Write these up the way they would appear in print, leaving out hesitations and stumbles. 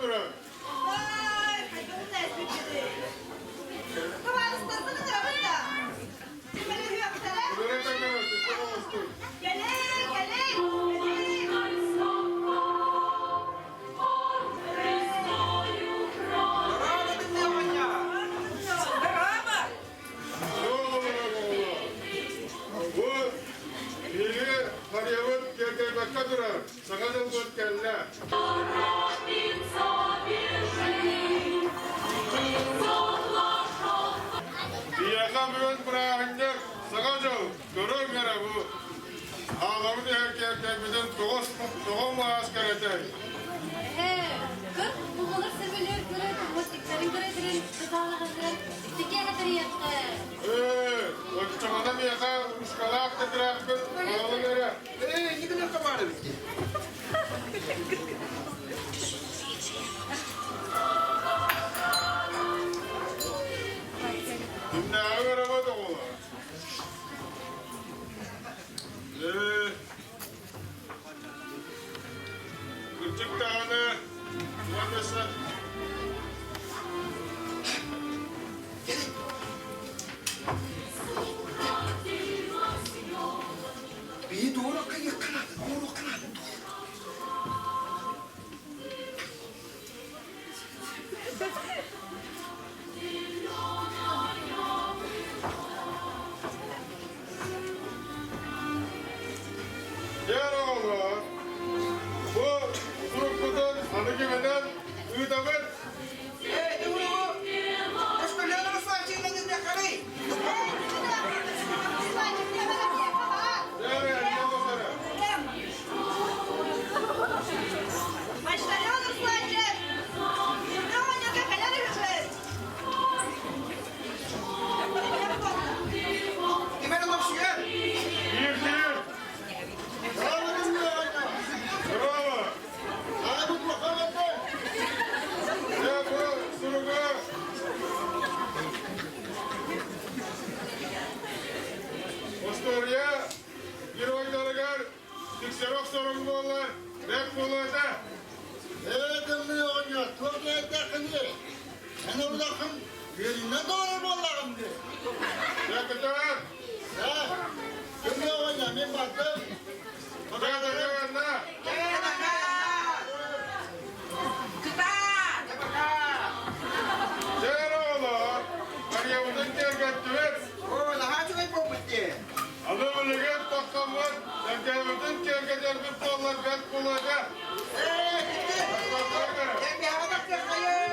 турар. Көрө таҥара, туттан оҥостуй. Бу биһиги харыйабыт киэркэйбэккэ турар, Саҥа дьылбыт кэллэ. Биһиэхэ бүгүн бырааһынньык, Саҥа дьыл, көрүҥ эрэ бу хаалабыт иһэр киэркэйбитин тоҕо маас кэрэтэй? Кыр бугулар сөбүлүүр көрө мультиктарын көрөтүрүн кытаалаҕытын итикиэхэ тэрийэххэ. Ээ, оччоҕуна миэхэ ушкалаах тэтэрээхпин аҕалын эрэ. Ээ, не гына комара битти. Күннээҕи өрөбөт оҕолор. Ээ, кырдьык даҕаны, уонна Бии дууракка якканаат, дууракканаат. Дьэр оҕолор, бу сурукпутун аны киминэн ыытабыт? Эй, дууру! Өспөлөөнө Русланчигынан диэххэрий? Дьэр, эргэ оҕолоро. Почтальон Русланчик! Оҕонньорго кэлэр үһүбүт! Кимэн олохсуйар? Биир-биир. Браво! Дьэ, бу суругу Остуоруйа геройдарыгар тиксэрэ охсоруҥ буоллар, бэрт буолуо этэ. Ээ, тымныы оҕонньор, туох диэтэххиний? Эн улахын үөрүүнэн толорор буоллаҕым дии. Дьэ, кытаат! Ээ, тымныы оҕонньор, мин бардым. Дьэ, дьэ, Кытаат! Дьэ, оҕолор, харыйабытын киэргэттибит. Оо, наһаа үчүгэй буолбут дии. Аны билигин тахсаммыт, тэлгэһэбитин киэргэтэрбит буоллар бэрт буолуо этэ. Ээ, кити! Тэлгэһэҕэ тахсыаххайын!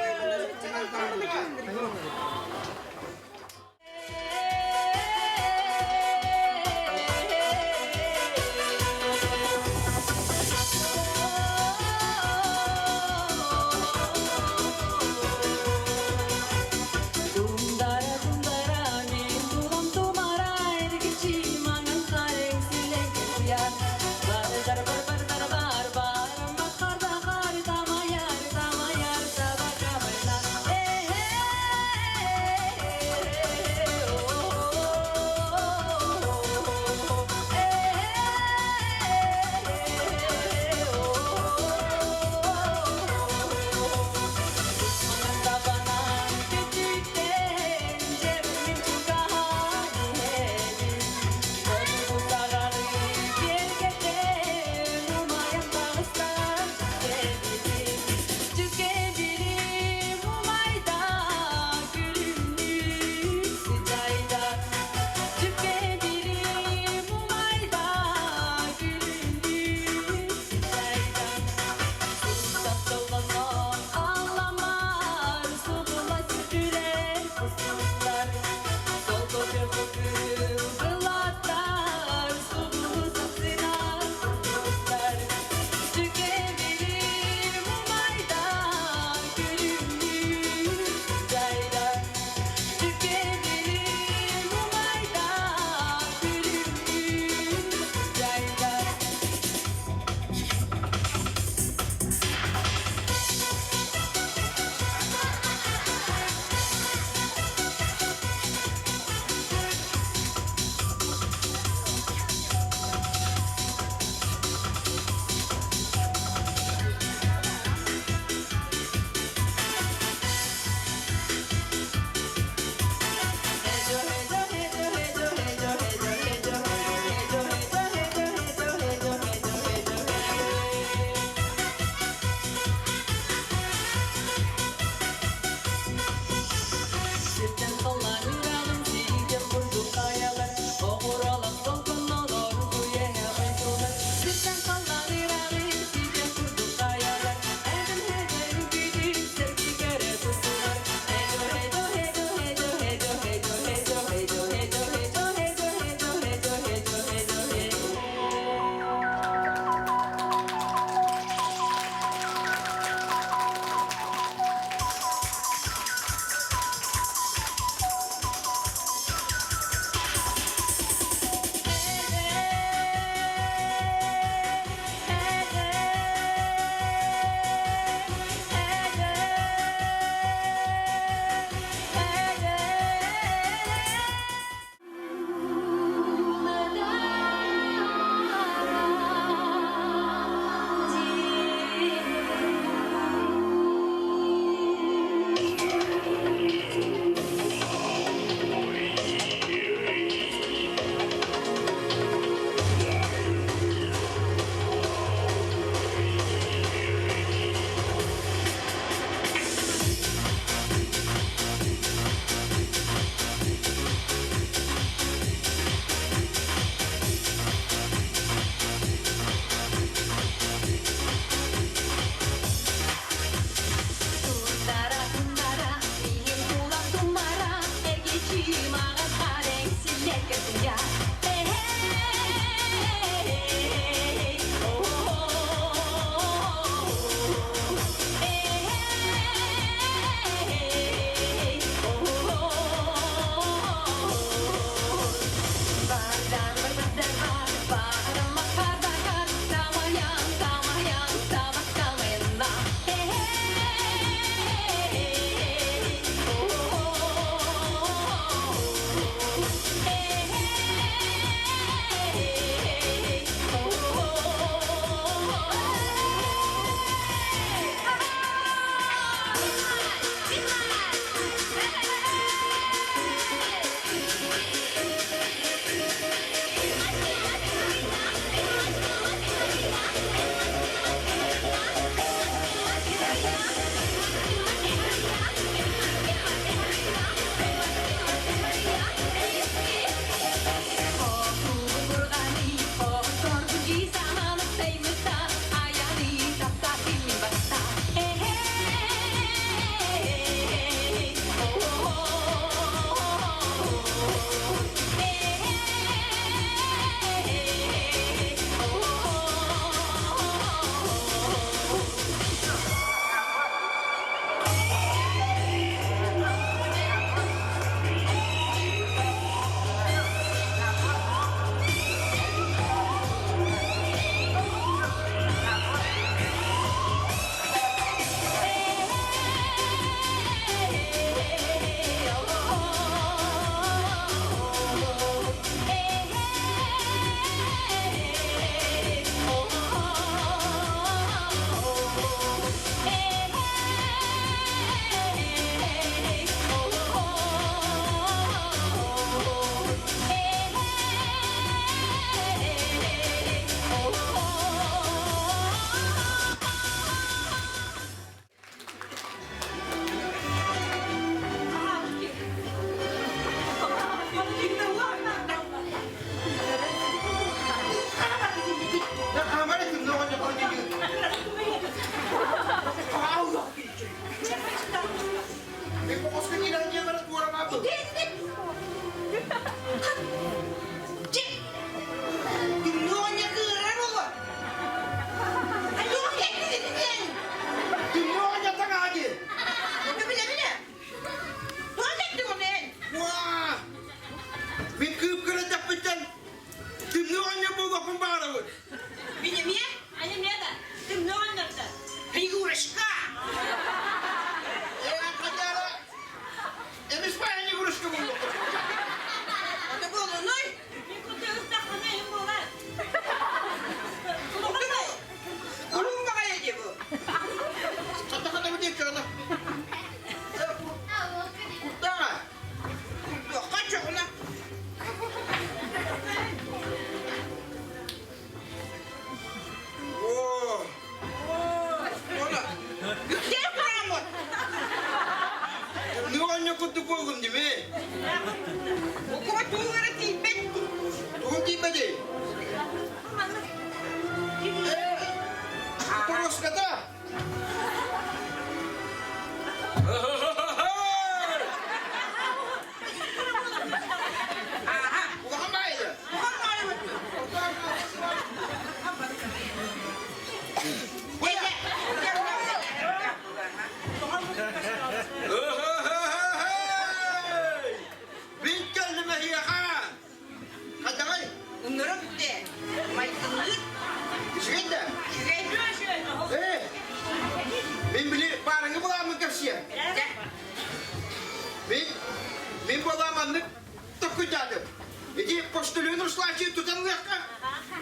Остөлүөн Русланчы тутан ылыахха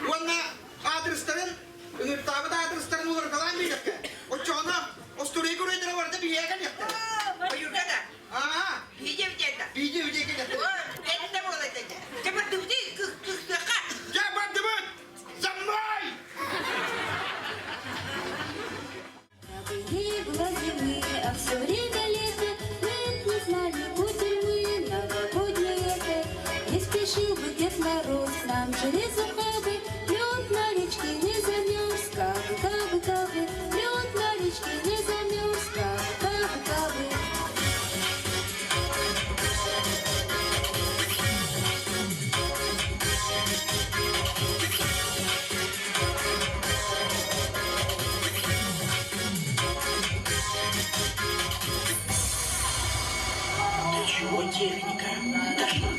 уонна аадырыстарын, ыҥыртаабыт аадырыстарын уларыталаан биэриэххэ. Оччоҕуна остуоруйа геройдара барыта биһиэхэ кэлиэхтэрэ. Ойуурга да. Аа, Видео видео. видео видео кэлиэхтэрэ. Это было это. Дьэ бардыбыт кыахха. Дьэ бардыбыт! За мной! Не было зимы, а все время лето, Мы не знали кутерьмы, новогоднее это. Не спешил бы Дед Мороз, нам железо хабы, Лед на речке не замерз, кабы, кабы, кабы, Лед на речке не замерз, кабы, кабы, кабы. До чего техника дошла?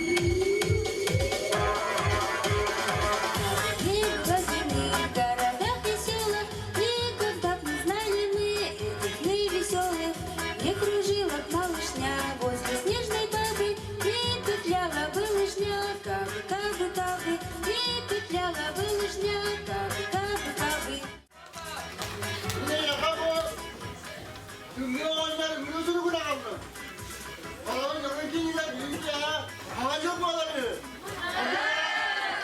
Не было зимы в городах и селах, Никогда б не знали мы этих дней веселых. Не кружила б малышня возле снежной бабы, Не петляла бы лыжня, кабы, кабы, кабы, Не петляла бы лыжня, кабы, кабы, кабы. Мин бу Тымныы оҕонньор үҥүү суругун аҕаллым. Олорон дьоҥҥо киинигэр бииргэ хаҥа дьон буолар үһү.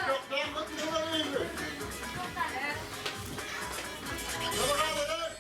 Көхтөөх кыттыылар үһү. Добрый.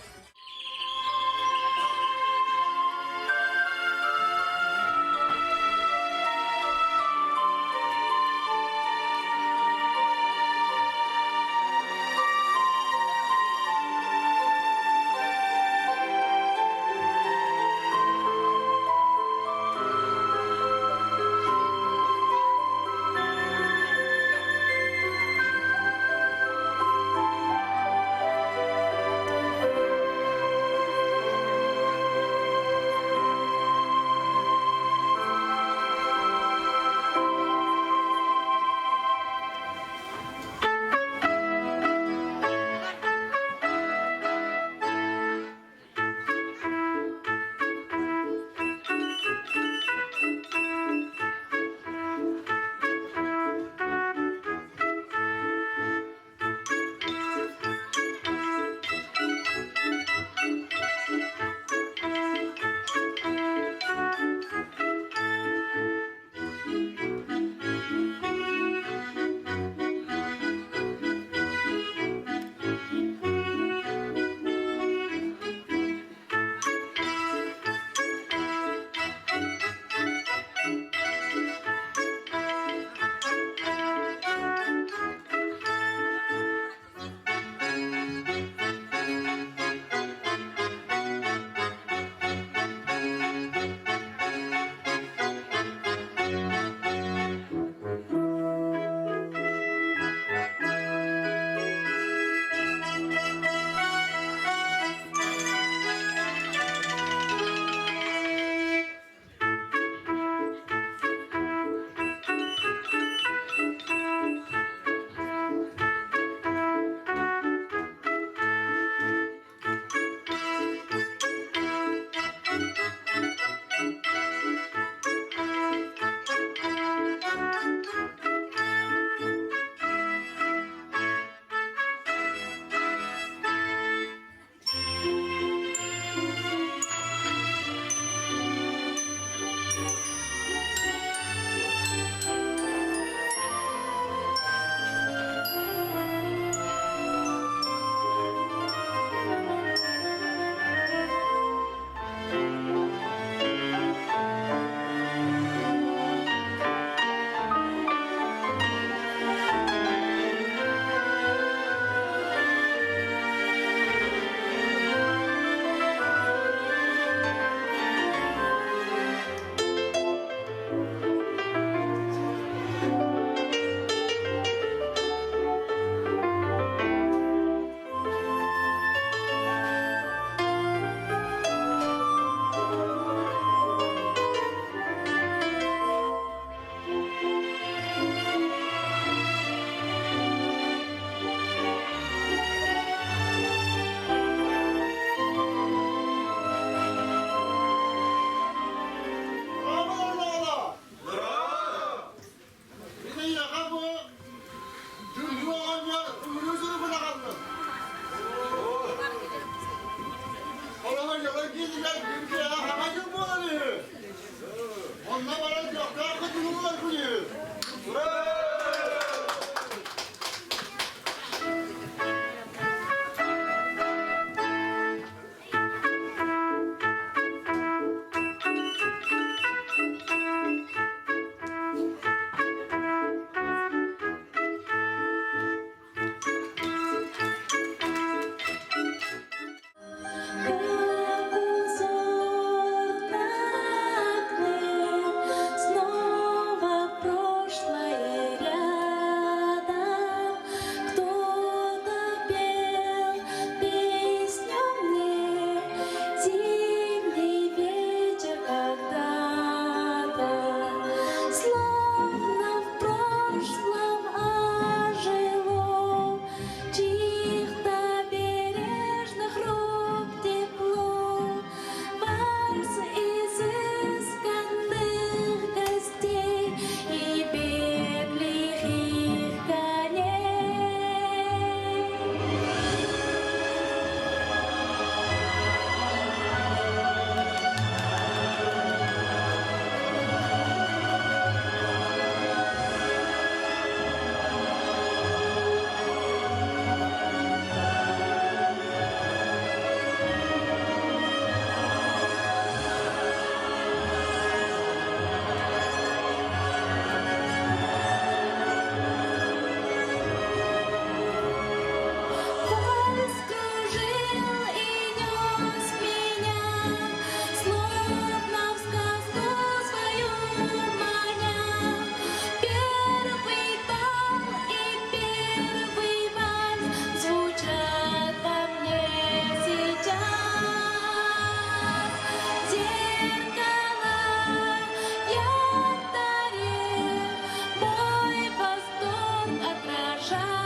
Как узор на окне, Снова прошлое рядом. Кто-то пел песню мне, Зимний вечер когда-то, Словно в прошлом ожило, Чьих-то бережных рук тепло, Вальс изысканных гостей И беглых их коней. Вальс кружил и нес меня, Словно в сказку свою маня. Первый бал и первый вальс Звучат во мне сейчас. Зеркало янтаре Мой восторг отражают.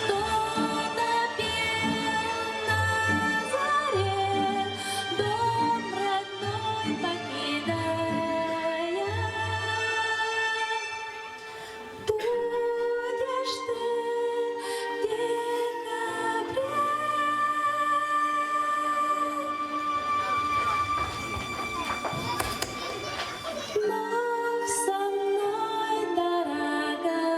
Кто-то пел на заре, Дом родной покидая. Будешь ты в декабре. Вновь со мной, дорогая.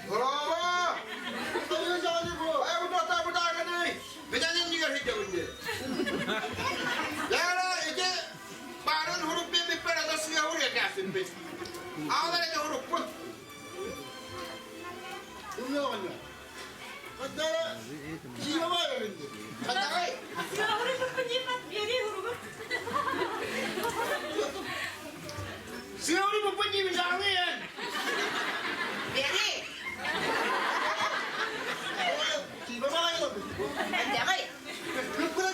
Браво! Барын хуруппин биппер адасыга хуруя кәсиппит. Аалар эте хуруппун. Хатагай. Сыгаури буппун диби саалыйын. Бери. Хатагай. Хатагай.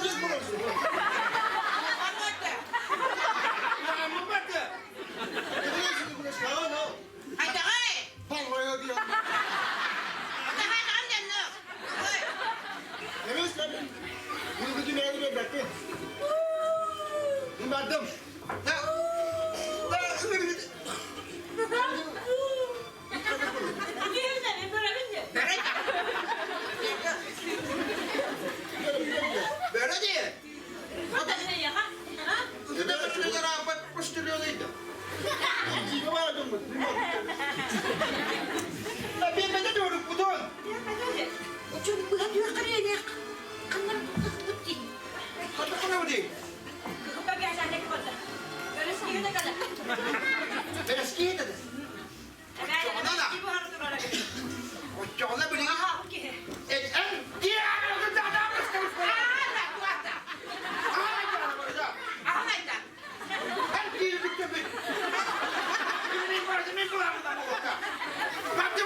Хатагай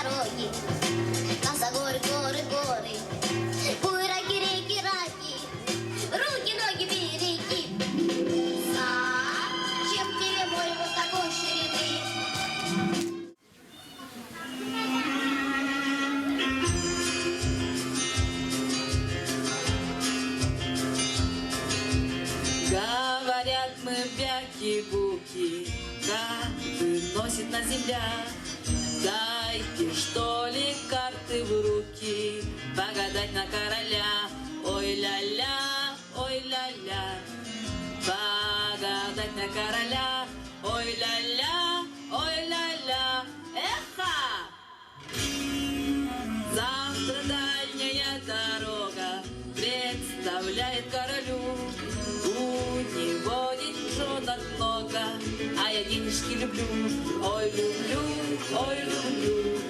дороги, Косогоры, горы, горы, Буйраки, реки, раки, Руки, ноги, береги. Зачем тебе море вот такой ширины? Говорят, мы бяки-буки, как выносит на земля. Дайте, что ли, карты в руки, погадать на короля. Ой-ля-ля, ой-ля-ля, погадать на короля. Ой-ля-ля, ой-ля-ля, эхо! Завтра дальняя дорога представляет королю. У него деньжонок много, а я денежки люблю. Ой, люблю, ой, люблю.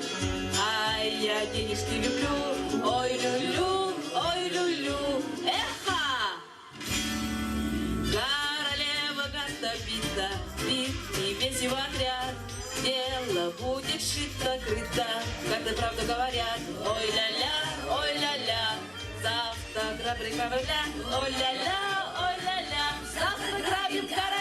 А я денежки люблю. Ой, люблю, ой, люблю. Эхо! Королева Гандабита, бит и весь его отряд. Дело будет шито-крыто, когда правду говорят. Ой-ля-ля, ой-ля-ля, завтра грабим короля. Ой-ля-ля, ой-ля-ля, завтра грабим короля.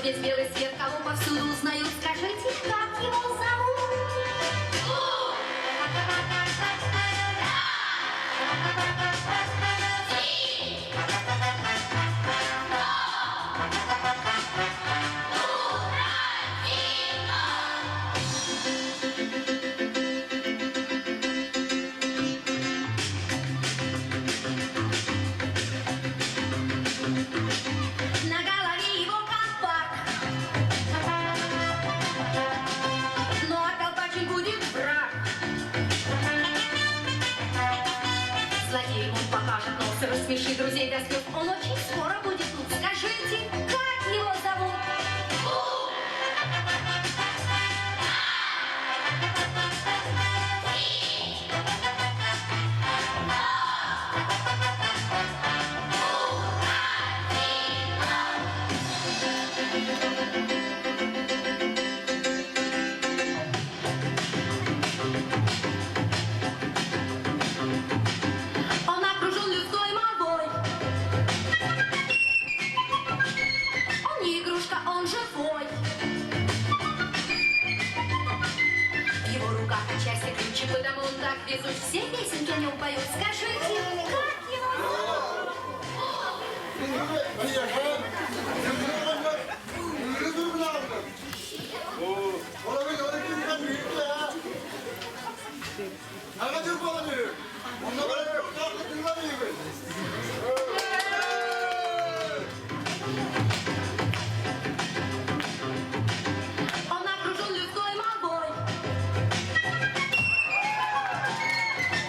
весь белый свет, кого повсюду узнают. Скажите, как его зовут? На голове его колпак. Ну а колпачек будет враг. Злодеям он покажет нос и рассмешит друзей до слез. Он очень скоро будет тут. Скажите, как его зовут? Он окружен людской молвой. Он не игрушка, он живой. В его руках отчасти ключи, потому он так везуч. Все песенки о нем поют. Скажите, как его зовут? Эйиэхэ Тымныы оҕонньор ыҥырыы суругун аҕаллым. Олору дьону күүһүнэн үүрдэ. Саҥа дьыл буолан үһү. Онно баран көхтөөх кытыылар үһүбүт. Он окружен людской молвой.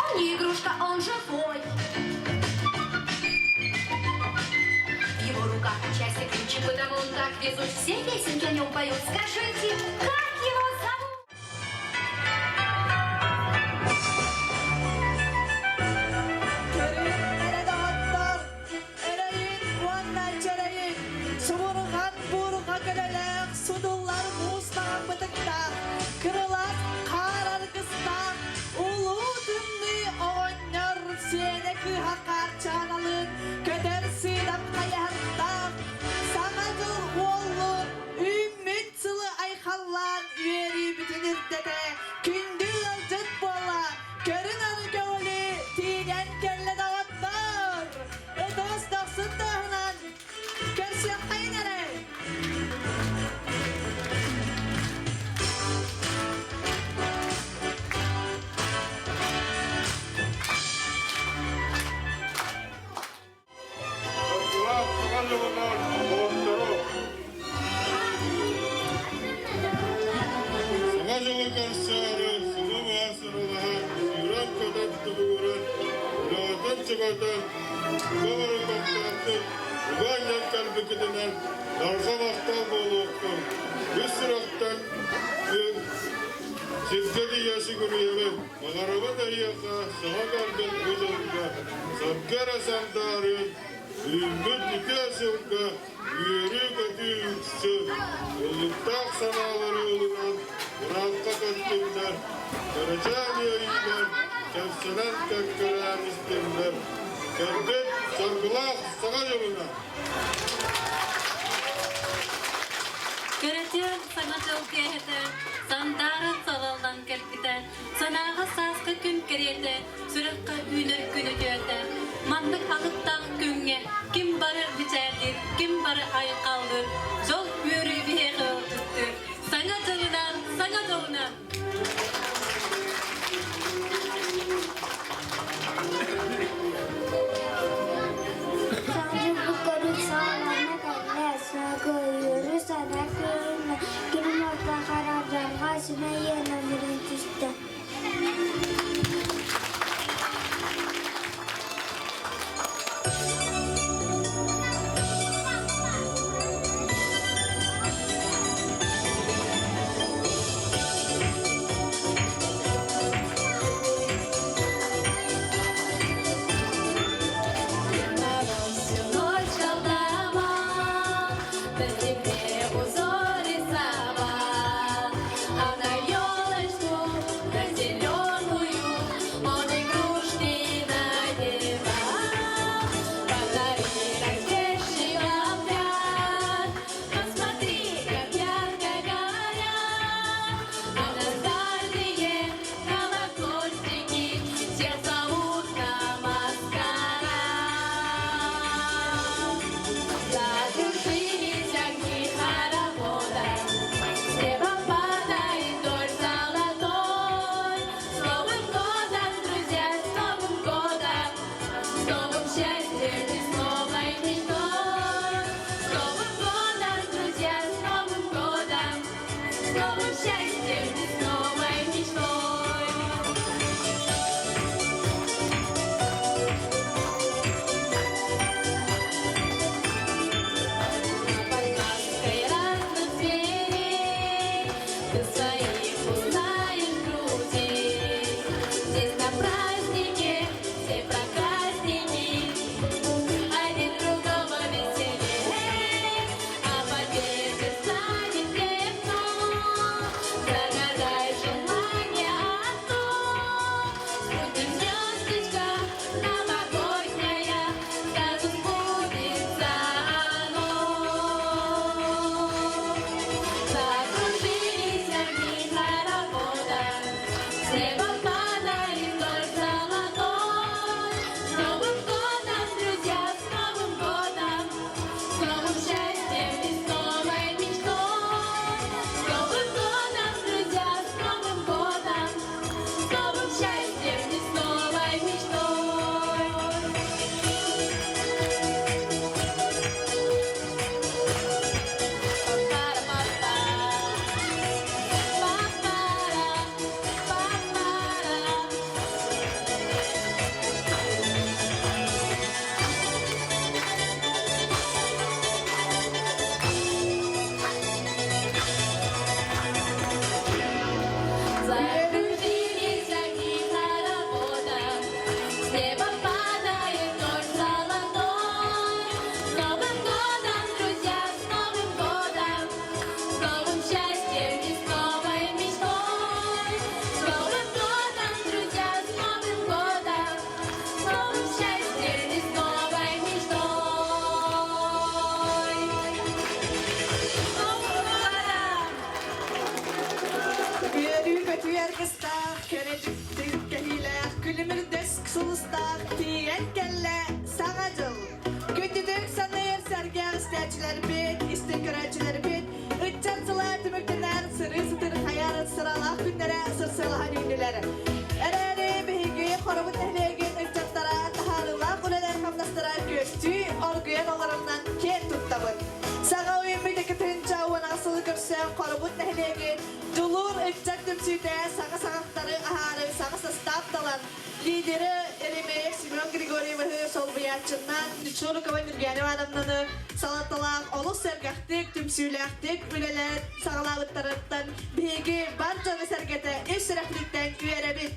Он не игрушка, он живой. В его руках отчасти ключи, потому он так везуч. Все песенки о нем поют. Скажите, как его зовут? Көрүҥ эрэ доҕоттор, эрэйин уонна чэрэйин, субурҕан буурҕа көлөлөөх, судуллар муус маҥан бытыктаах, кырылас хаар аргыстаах, улуу тымныы оҕонньор сиэнэ кыыһа хаарчааналыын, көтөр сыыдам хайаһардаах, Саҥа дьыл уоллун үүммүт сылы айхаллаан үөрүүбүтүн үрдэтэ, күндү ыалдьыт буола, көрүн-ары көҕүлү тиийэн кэллэ доҕоттор! Ытыс дохсун тыаһынан көрсүөххэйин эрэ! Соргулаах саҥа дьылынан доҕоттору! Саҥа дьылы көрсөөрү сылы быһа сыралаһан, сүүрэн-көтөн түбүгүрэн, үлэҕитин-чөкөтөн, туга бары көхтөөхтүк, угаанньан кэлбиккитинэн барҕа махтал буолуохтун! Үс сүрэхтэн сиргэ тиийэ сүгүрүйэбин, баҕарабын эһиэхэ саҥа кэлбит бу дьылга саргы эрэ сандаарыын, үүммүт үтүө сылга үөрүү-көтүү үксүн, ыллыктаах санаалары ылынан ыраахха көттүннэр, кэрэчээн үөрүүлэр кэпсэнэн кэккэлээн истиннэр, кэлбит саргылаах саҥа дьылынан! Кэрэтиэн саҥа дьыл киэһэтэ сандааран салаллан кэлбитэ, санааҕа сааскы күн кэриэтэ, сүрэххэ үүнэр күн үтүөтэ. Маннык алыптаах күҥҥэ ким бары мичээрдиир, ким бары айхаллыыр, дьол үөрүү биһиэхэ ыалдьыттыыр. Саҥа дьылынан, саҥа дьолунан! Саҥа көрүк саҕалана кэллэ, саагыйыры сана көрүннэ, ким орто харабдьарҕа симэйиэн өмүрэн түстэ. Всю ночь колдовал, на земле узор рисовал, а на Загадай желание одно. Будет звездочка новогодняя, сразу сбудется оно. Закружились огни хоровода, с неба падает дождь золотой. С Новым годом, друзья, с Новым годом, с новым счастьем и с новой мечтой. С Новым годом, друзья, с Новым годом, с новым счастьем и с новой мечтой. Па-па-ра-па-па. Па-па-ра, па-па-ра. Закружились огни хоровода, С неба падает дождь золотой. С Новым годом, друзья, с Новым годом, С новым счастьем и с новой мечтой. С Новым годом, друзья, с Новым годом, С новым счастьем и с новой мечтой. С Новым годом! Үөрүү-көтүү аргыстаах, кэрэ дьикти кэһиилээх, күлүмүрдэс сулустаах тиийэн кэллэ Саҥа дьыл. Күндүтүк саныыр сэргэх истээччилэрбит, истиҥ көрөөччүлэрбит, ыччат сыла түмүктэнэр сырыы сытыр хайар сыралаах күннэрэ сырсыалаһан үүннүлэр. Эрээри биһиги Хоробут нэһилиэгин ыччаттара таһаарыылаах үлэлэр хамнастара күөстүү оргуйан олоронунан киэн туттабыт. Саҥа үйэммит 2010 сылы көрсөн Хоробут нэһилиэгин Дьулуур ыччат түмсүүтэ саҥа саҕахтары аһаары саҥа састаап талан, лидери Еремеев Семен Григорьевиһы солбуйааччынан Чурукова Нюргена Ивановнаны салалталаах олус сэргэхтик, түмсүүлээхтик үлэлээн саҕалаабыттарыттан биһиги бар дьону сэргэтэ ис сүрэхпититтэн үөрэбит.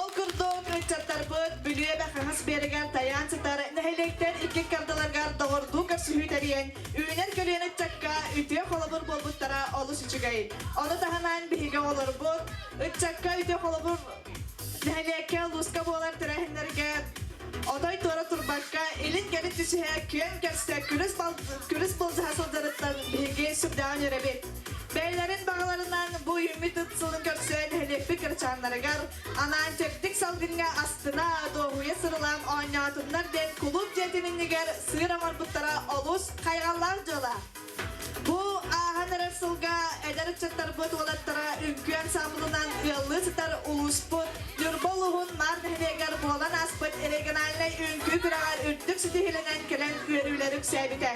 Ол курдук, ыччаттарбыт Бүлүү эбэ хаҥас биэрэгэр тайаан сытар нэһилиэктэр икки ардыларыгар доҕордуу көрсүһүү тэрийэн, үүнэр көлүөнэ ыччакка үтүө холобур буолбуттара олус үчүгэй. Ону таһынан биһиги оҕолорбут ыччакка үтүө холобур нэһилиэккэ улууска буолар тэрээһиннэргэ отой туора турбакка илин-кэлин түсүһэ күөн көрсө күрүс, күрүс былдьаһа сылдьарыттан биһиги сүрдээҕин үөрэбит. Бэйэлэрин баҕаларынан бу үүммүт ыт сылын көрсө нэһилиэкпит кырачааннарыгар анаан чэбдик салгыҥҥа астына, дуоһуйа сырылаан оонньоотуннар диэн кулууп дьиэтин иннигэр сыыр оҥорбуттара олус хайҕаллаах дьыала. Бу ааһан эрэр сылга эдэр ыччаттарбыт уолаттара үҥкүү ансаамбылынан ыаллыы сытар улууспут Ньурба улууһун Маар нэһилиэгэр буолан ааспыт региональнай үҥкүү күрэҕэр үрдүк ситиһиилэнэн кэлэн үөрүүлэр үксээбитэ.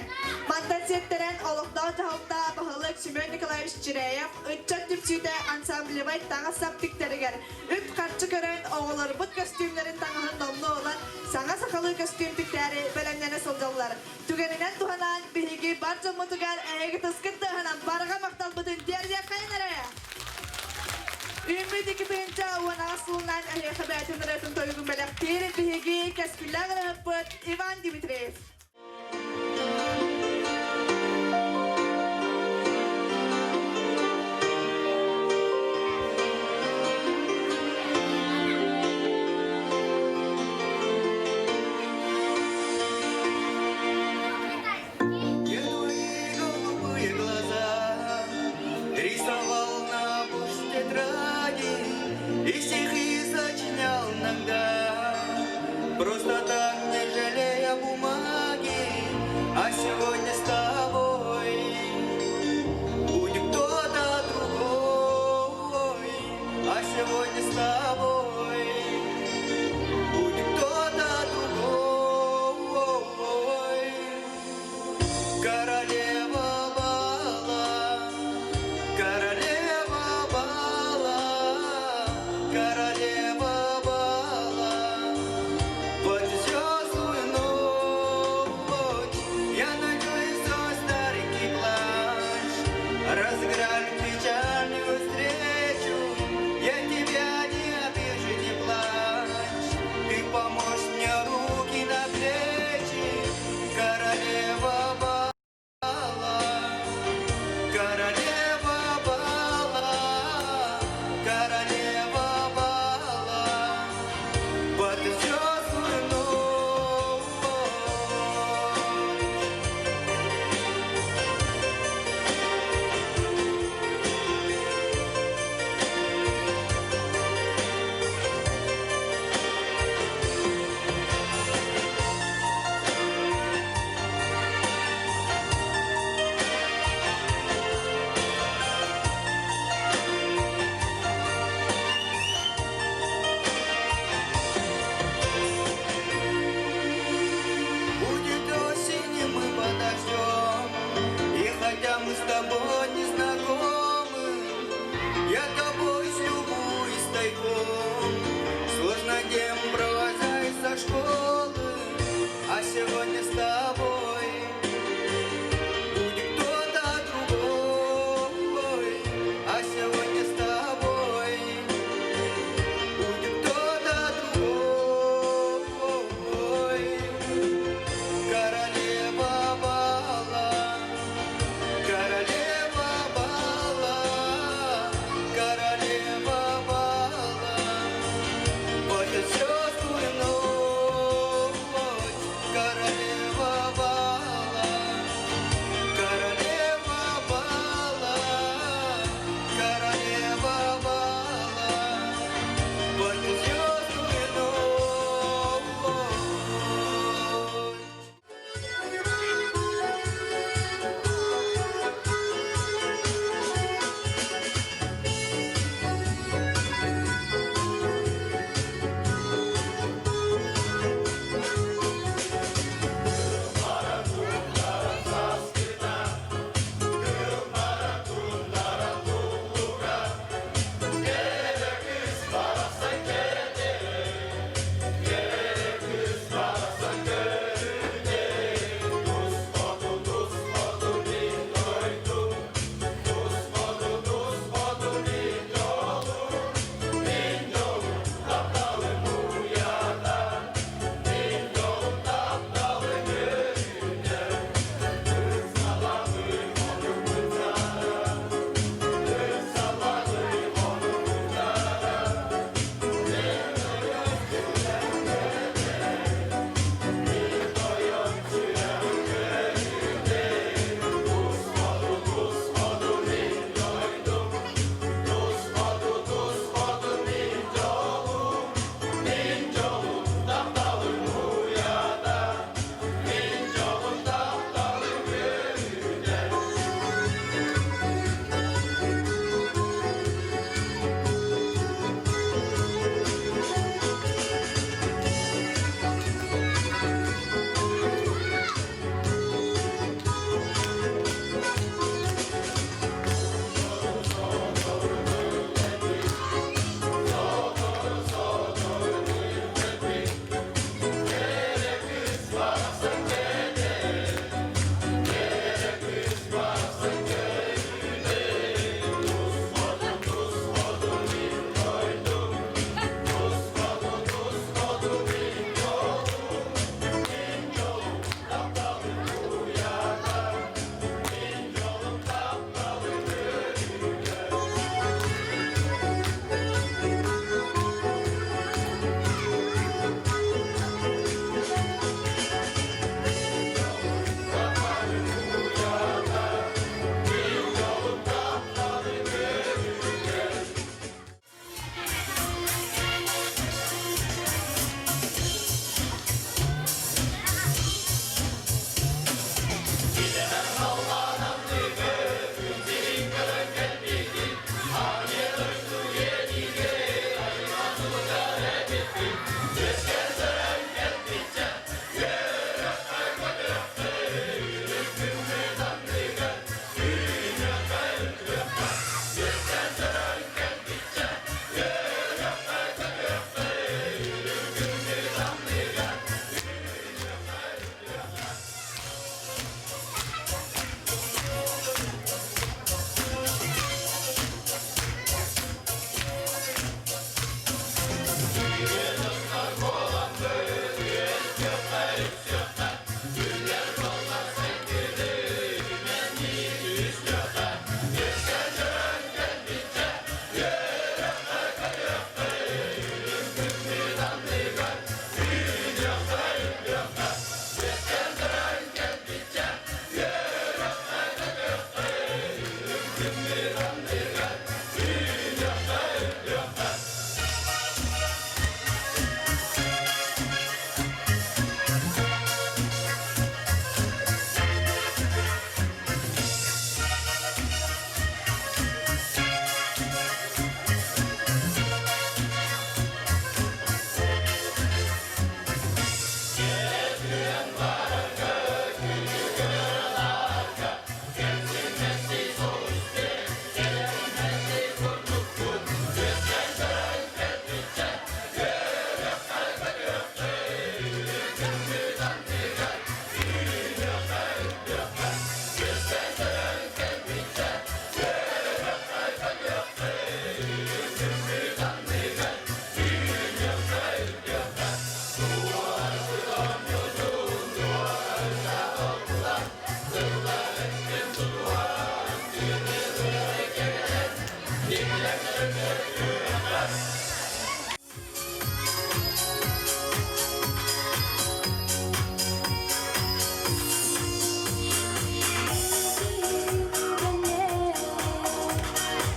Мантан сиэттэрэн олохтоох дьаһалта баһылык Семен Николаевич Чиряев ыччат түмсүүтэ ансамблевай таҥас-сап тиктэригэр үп-харчы көрөн оҕолорбут көстүүмнэрин таҥаһын номнуо ылан саҥа сахалыы көстүүм тиктээри бэлэмнэнэ сылдьаллар. Түгэнинэн туһанан биһиги бар дьоммутугар эһиги тыскыт тыаһынан барҕа махталбытын тиэрдиэххэйин эрэ! Үүммүт 2018 сылынан эһиэхэ бэйэтин ырыатын тойугун бэлэхтиир биһиги кэскиллээх ырыаһыппыт Иван Дмитриев. Я твои голубые глаза Рисовал на пусть тетради И стихи сочинял иногда Просто так, не жалея бумаги.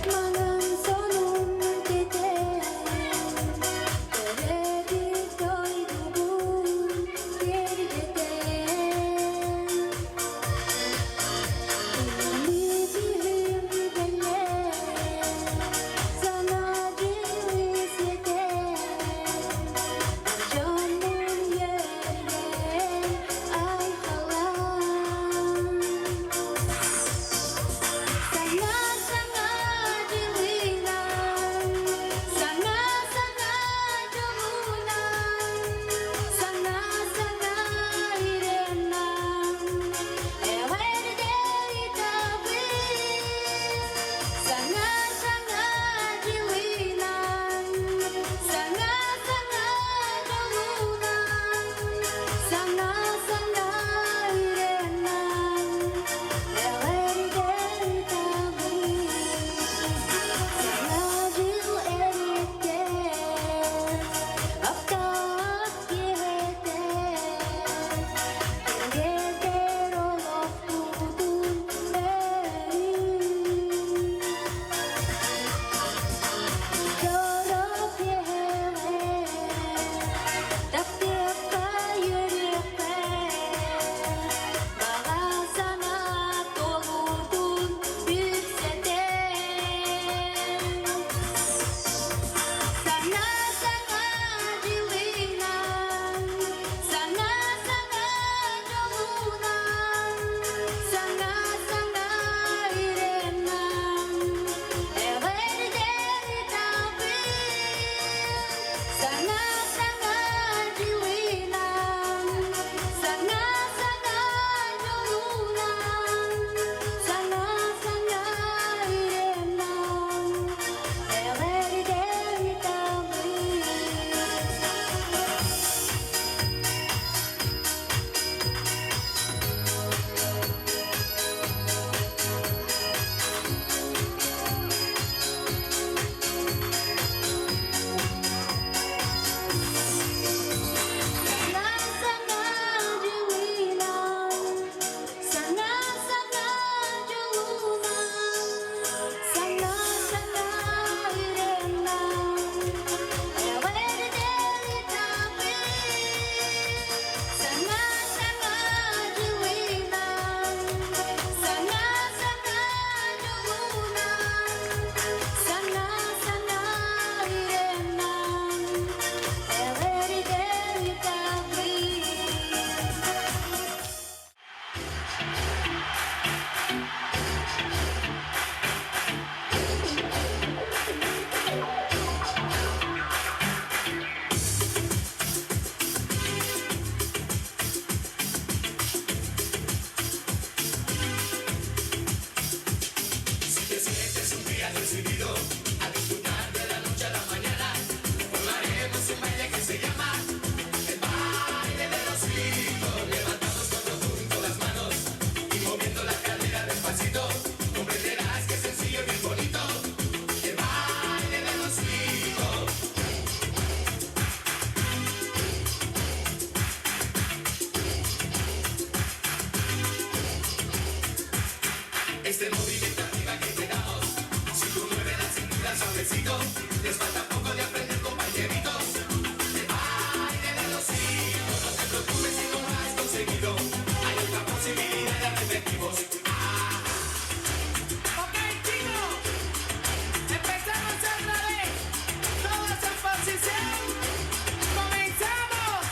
Манан сонун кэтэн, төрөөбүт дойдубун киэргэтэн. Тыыныы бэлэм, сана дьылы сиэтэн, дьонун үөрэн айхалаан. Саҥа саҥа дьылынан, саҥа саҥа дьолунан, саҥа саҥа ырыанан эҕэрдэ ыытабын. Саҥа саҥа дьылынан, саҥа саҥа дьолунан, саҥа саҥа ырыанан эҕэрдэ ыытабын. Саҥа дьыл эриэккэс, аптаах киэһэтэ, кэргэтэр олохпутун өрүү. Дьоро киэһэҕэ, таптыахха, үөрүөххэ, баҕа санаа туолуутун үксэтэн. Саҥа саҥа дьылынан, саҥа саҥа дьолунан, саҥа саҥа ырыанан эҕэрдэ ыытабын. Саҥа саҥа дьылынан, саҥа саҥа дьолунан, саҥа саҥа ырыанан эҕэрдэ ыытабын. Саҥа саҥа дьылынан, саҥа саҥа дьолунан, саҥа саҥа ырыанан эҕэрдэ ыытабын. Саҥа саҥа дьылынан, саҥа саҥа дьолунан, саҥа саҥа ырыанан эҕэрдэ ыытабын. Ok, chicos, empezamos otra vez. Todos en posición. ¡Comenzamos!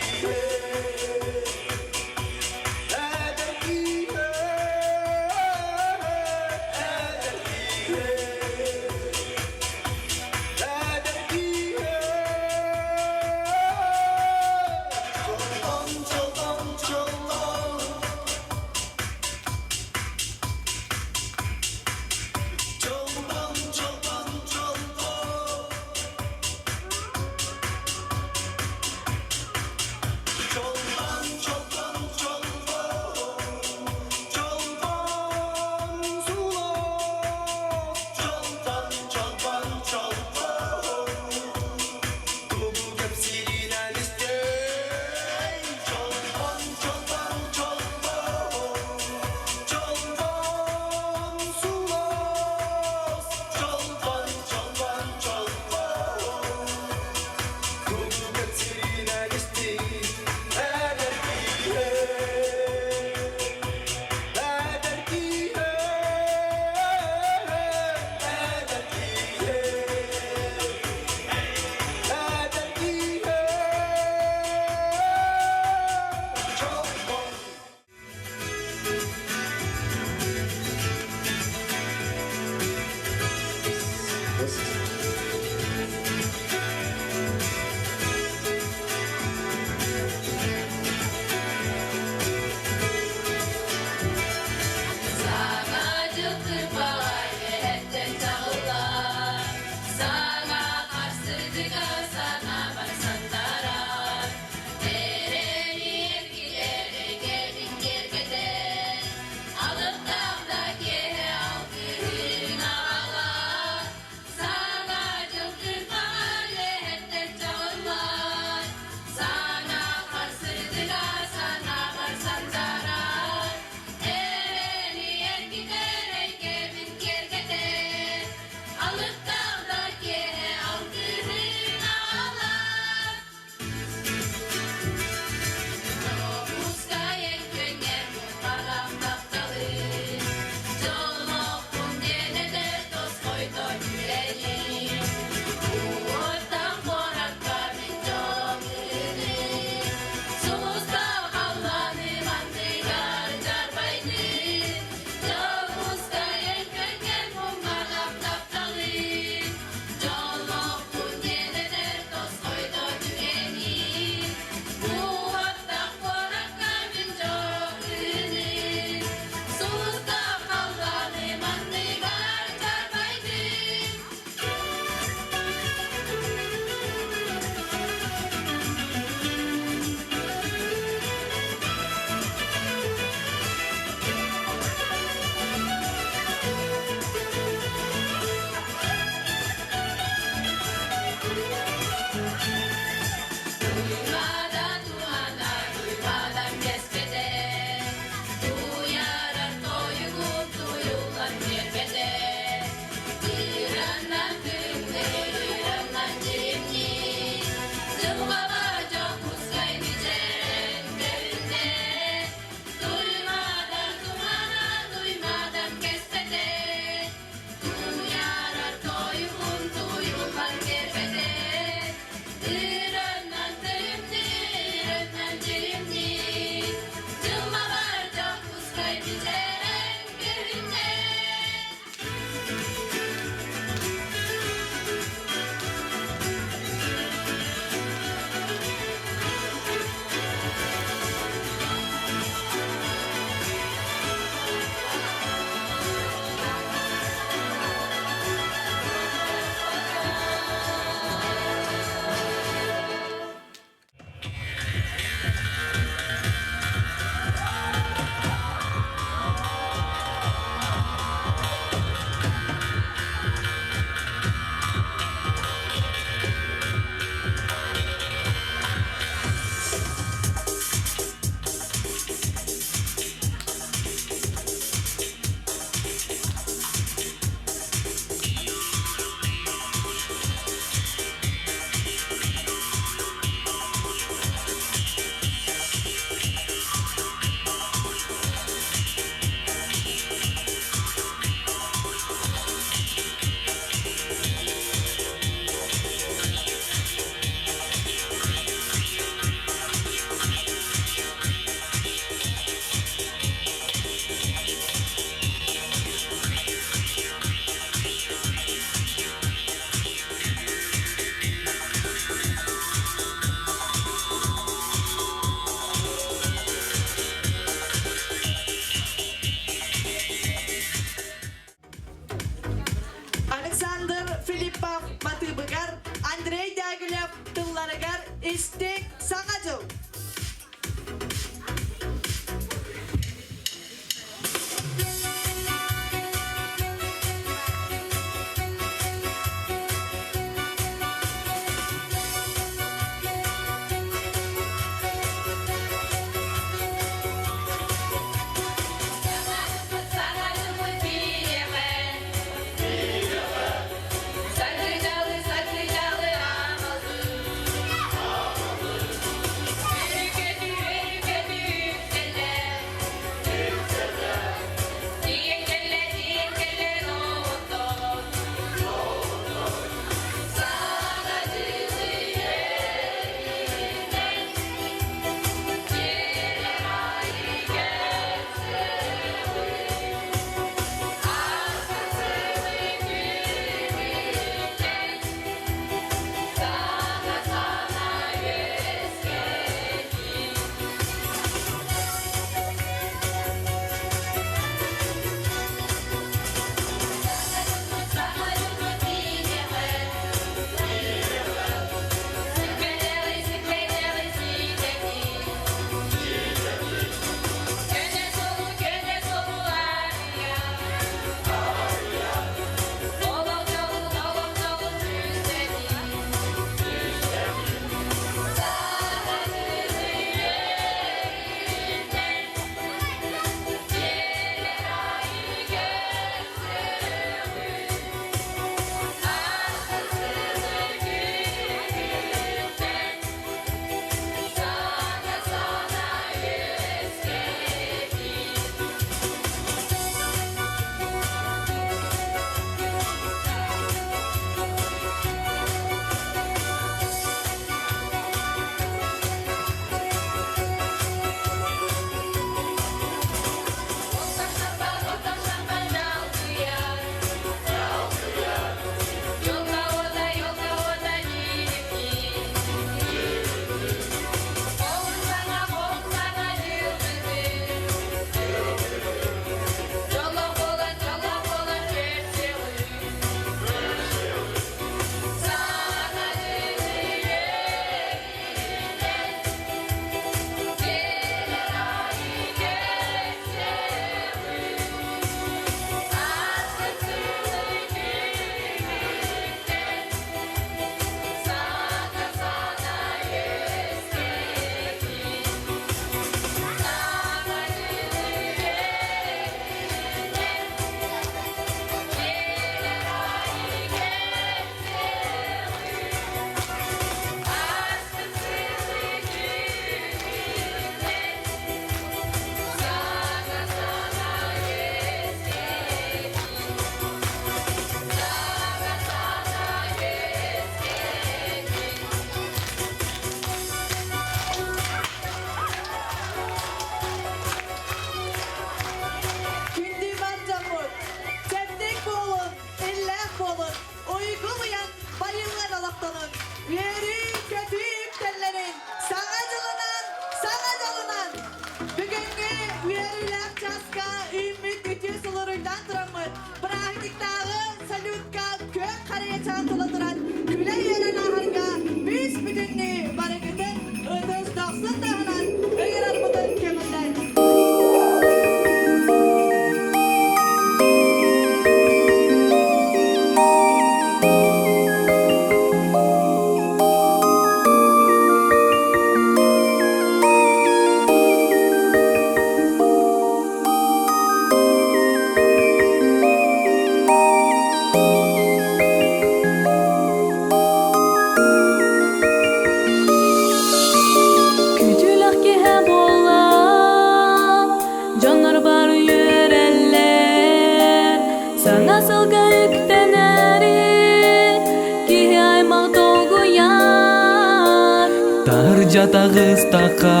таҕыстахха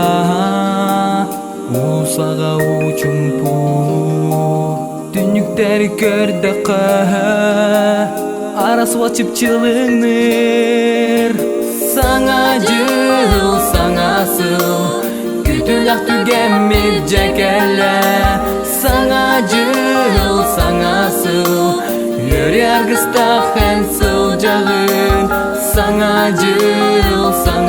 Уулусаҕа уу чуҥпу Түннүктэри көрдөххө Арас уот чыпчылыҥныыр Саҥа дьыл, саҥа сыл Күтүлэх түгэммит дьэ кэллэ Саҥа дьыл, саҥа сыл Үөрүү аргыстаах эн сылдьаҕын Саҥа дьыл, саҥа.